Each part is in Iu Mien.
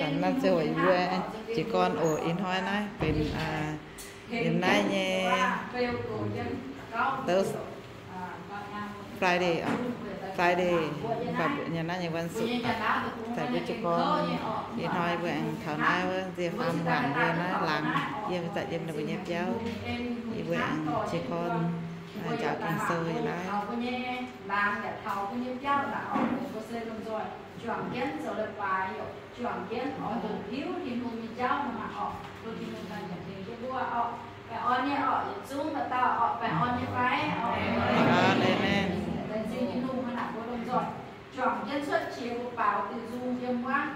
Zanc naaiv ziouc yie mbuo jiez gorn oc. Ih hnoi naaiv benx yiem naaiv nyei Thurs-, Friday oc, Friday, mv baac yiem naaiv nyei วันศุกร์ oc, daaih mbuo jiez gorn. Ih hnoi mbuo aengx taux naaiv wuov nzie faam waanc mbuo naaiv laangz, yiem zanc yiem ninh mbuo nyei biauv, yie mbuo aengx jiez gorn njaaux Ging-Sou yiem naaiv. Juangc jienv zoux leiz-baaix, juangc jienv oix zuqc hiuv Tin-Hungh nyei jauv nor maah orqc, bun Tin-Hungh ganh nyanc tengx jienv mbuo orqc. Baengh orn nyei orqc, yietc zungv dauh dauh orqc, baengh orn nyei fai orqc. Amen. Laengz zingh Tin-Hungh hnangv naaic mbuo lomh nzoih juangc jienv cuotv qiex mbuo baaux diuh nzung yiem wuov.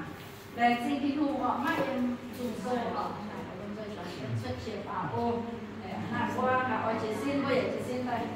Laengz zingh Tin-Hungh orqc, maiv yiem nzung sou orqc, hnangv naaic mbuo lomh nzoih juangc jienv cuotv qiex baaux o. Hnangv naaic mbuo oix jiez sin, mbuo yaac jiez sin daaih.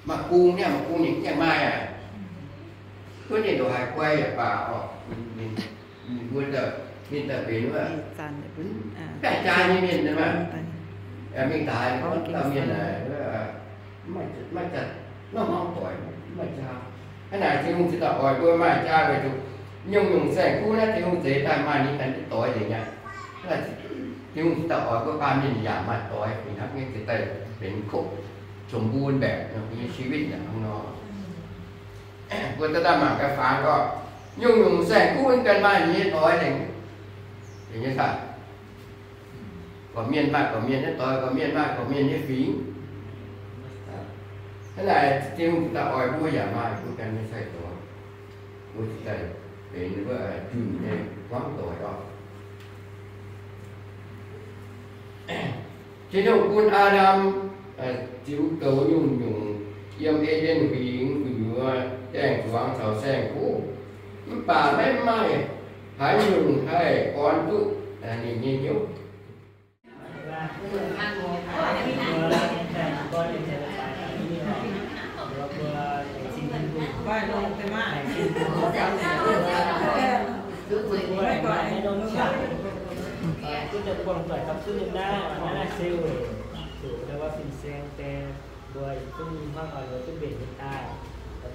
Maaih bung niaa, maaih bung ninh yaac maaih aqv. Duqv ninh ndongc haaix guai yaac baac oc, ninh, ninh mbuo, ninh daaih benx wuov jaa nyei mienh, mingh daaih dauh mienh naaic, maiv zanc nor hmuangv doic, maiv jaa. Hnangv naaic Tin-Hungh cingx daaih oix mbuo maaih jaa weic zuqc nyungc-nyungc saeng-kuv naaiv Tin-Hungh zeix daaih maaih ninh ganh nyei doix nzengc aqv. Tin-Hungh cingx daaih oix mbuo baamh mienh yaac maaih doix fih hnangv nyei, cingx daaih benx ครบสมบูรณ์แบบ nyei ชีวิต hnangv nor. Mbuo daaih mangc gaax faaux gorqv, nyungc-nyungc saeng-kuv ganh maaih ninh nyei doix nzengc. Gorqv-mienh maaih gorqv-mienh nyei doix, gorqv-mienh maaih gorqv-mienh nyei fingx. Hnangv naaic Tin-Hungh cingx daaih oix mbuo yaac maaih mbuo ganh nyei sai-doix. Mbuo cingx daaih benx wuov junh nyei hmuangv doic oc. Tin-Hungh bun Aa^ndam ziux goux nyungc-nyungc yiem E^nden Huingx gu'nyuoz gaengh zuangx caux saeng-kuv, mv baac maiv maaih haaix nyungc haih gorn duqv ninh nyei hnyouv. Mbuo yietc zungv hmuangv oix mbuo duqv mbenc nyei daaih,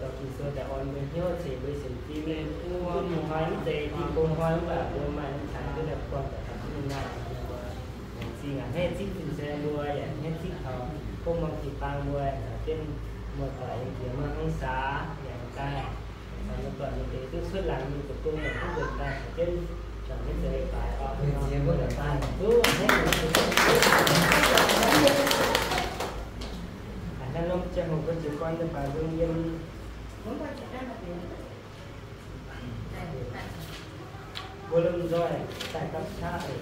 dorh Ging-Sou daaih orn mbuo hnyouv ceix mbuo sienx fim. Mbuo hnoi mv zeiz Tin-Hungh hnoi, mv baac mbuo maaih norm qanx duqv daaih buangh daaih taux duqv ninh naaic, mbuo laengz zingh a'hneiv zipv fin-saeng mbuo, yaac a'hneiv zipv taux gong muangx jiu-baang mbuo, caux jienv muoz-doic yiem jiex muoz hnangv saax yaac daaih, caux muoz-doic mienh deix duqv cuotv laangz mingh zoux gong yaac duqv nzuonx daaih, caux jienv juangc jienv zoux leiz-baaix oc. Mbuo daaih duqv a'hneiv zipv. Hnangv norm ziangh hoc mbuo jiez gorn daaih baac nzung yiem mbuo lomh nzoih daaih gapv qaqv weic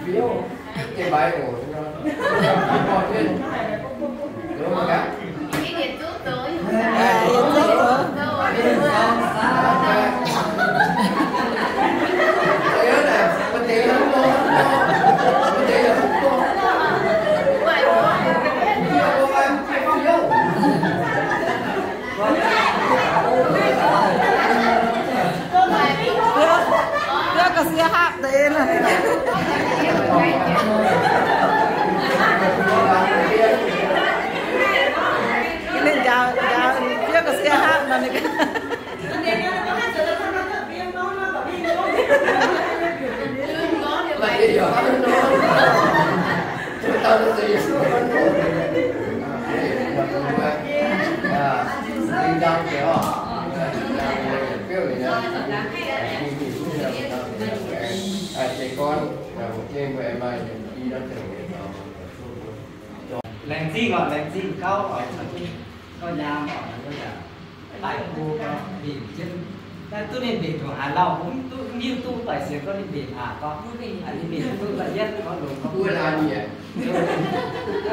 Ziouv Yesu. Sieqv hapv deix nor. Ninh njaaux, njaaux fiev ga'sie hapv nor ninh. Laengz zingh oc, laengz zingh gauv oc, gauv nyaam oc, gauv nyaam. Daaih mbuo mbenc jienv, naaiv duqv ninh mbenc ndongc haaix lauh, mv duqv, mv hiuv duqv doic sienx gorngv ninh mbenc aqv gorngv, ninh mbenc duqv da'yietv gorngv longx gorngv.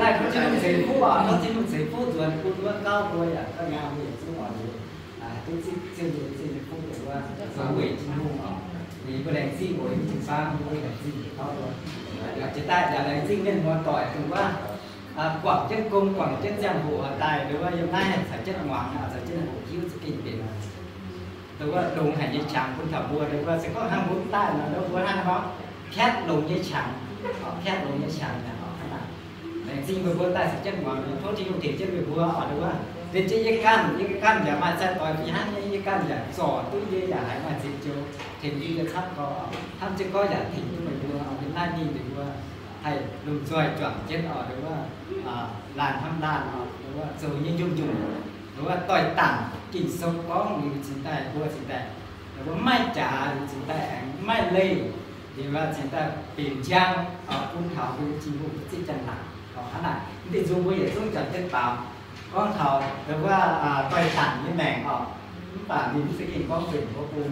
Naaiv gorngv Tin-Hungh ceix fuqv oc, gorngv Tin-Hungh ceix fuqv nzuonx bun wuov gauv mbuo yaac gauh nyaam mbuo yietc zungv oc. Duqv zipv zinh, zinh fuqv deix wuov, weic Tin-Hungh oc, weic mbuo laengz zingh oc, yiem jiu-baang mbuo laengz zingh gauv mbuo. Jiex daaih yaac laengz zingh mienh muoz-doic dongh wuov guangc jienv gong, guangc jienv ziangh hoc daaih, dongh wuov yiem naaiv caux jienv muangx, caux jienv hoqc hiuv za'gengh mbenc, dongh wuov longx haic nyei qangx bun taux mbuo, dongh wuov se gorngv hnangv mbuo mv daaih nor, dongh wuov hnangv nor, piatv longx nyei qangx, piatv longx nyei qangx aqv. Laengz zingh meih mbuo daaih caux jienv muangx, tov Tin-Hungh tengx jienv meih mbuo oc, dongh wuov liuz jienv yie ganh, yie ganh yaac maaih cai-doix fih hnangv nyei, yie ganh yaac zorc duqv yie yaac haiz maaih zipv joux tengx yie nyei camv gorx, hnamv jienv gorx yaac tengx duqv meih mbuo oc, yiem naaiv mingh meih mbuo haih lomh nzoih juangc jienv oc, dongh wuov laanh hnamv laanh oc, dongh wuov zoux nyei nyungc-nyungc, dongh wuov doix dangc Ging-Sou gorngv liuz cingx daaih mbuo cingx daaih, dongh wuov maiv jaax liuz cingx daaih aengx maiv leih, liuz cingx daaih benx njang bun taux mbuo nyei Tin-Hungh zipv janx-laangc oc. Hnangv naaic, mv deix nzung mbuo yietc zungv juangc jienv baaux, gorngv taux dongh wuov doix dangc nyei maengc oc. Mv baac ninh mv za'gengh gorngv benx mbuo bun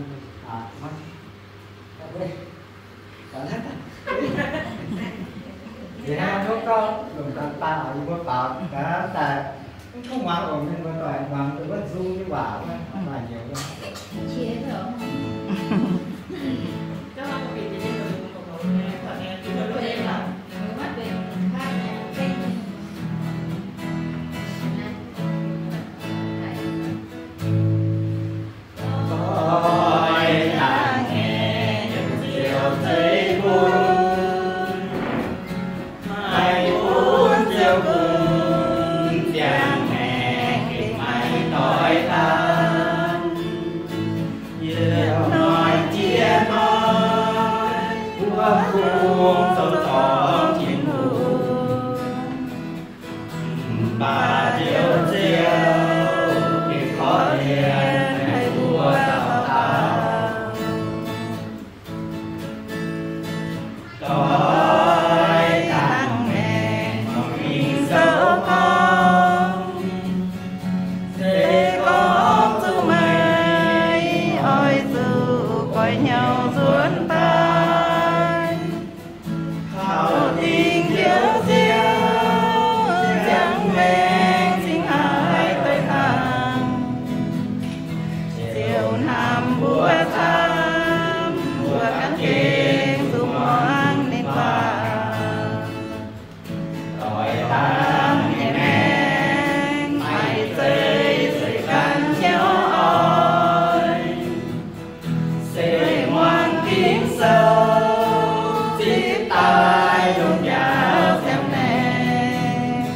Nziex hnangv tov gauv longc daaih baaux, yie mbuo baaux gaax daaih, mv kungx muangx longc mienh muoz-doic muangx dongh wuov nzung nyei waac wuov, maaih nyouz wuov. Doix dangh maengc Ziouv zeiv bun, maiv bun Ziouv bun, ziangh maengc gengh maiv doix dangh. Yietc hnoi jiex hnoi, mbuo kungx zoux dorngc Tin-Hungh. Mv baac Ziouv, Ziouv gengh korv-lienh haic mbuo dauh dauh. Doix dangh maengc mangc Ging-Sou gorngv, se gorngv zuqc meih oix zuqc goix nyau nzuonx daaih, kaux dingc Ziouv Ziouv, ziangh maengc cingx haih doix dangh. Ziouv hnamv mbuo camv, mbuo ganh gengh zuqc muangx ninh waac. Doix dangh nyei maengc maiv zeiz zueiz ganh nyei oix. Se muangx Ging-Sou, zipv daaih longc njaaux ziangh maengc.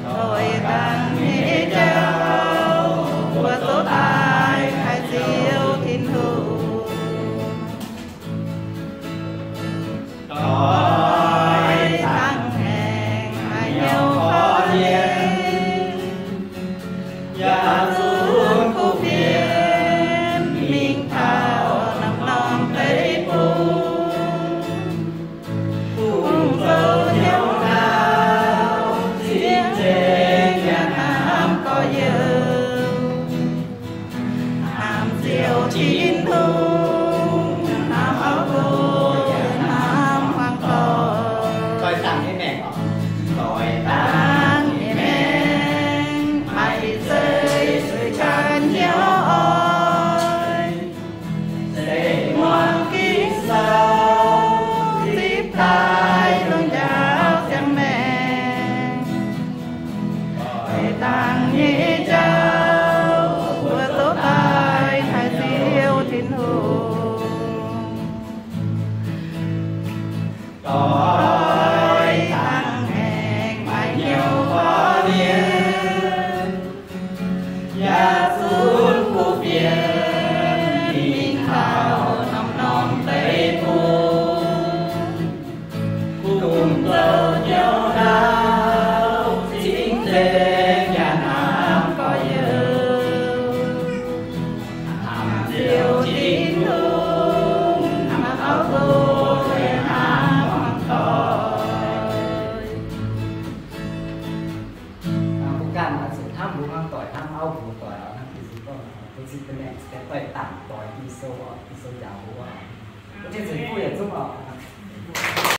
Doix dangh nyei jauv, mbuo zoux daaih haiz Ziouv Tin-Hungh. Doix dangh maengc haiz hnyouv korv-lienh, yaac zunc kuv fienx mingh taux norm-norm deic-bung. Ging-Sou njaaux mbuo, Tin-Hungh yaac zungv oc.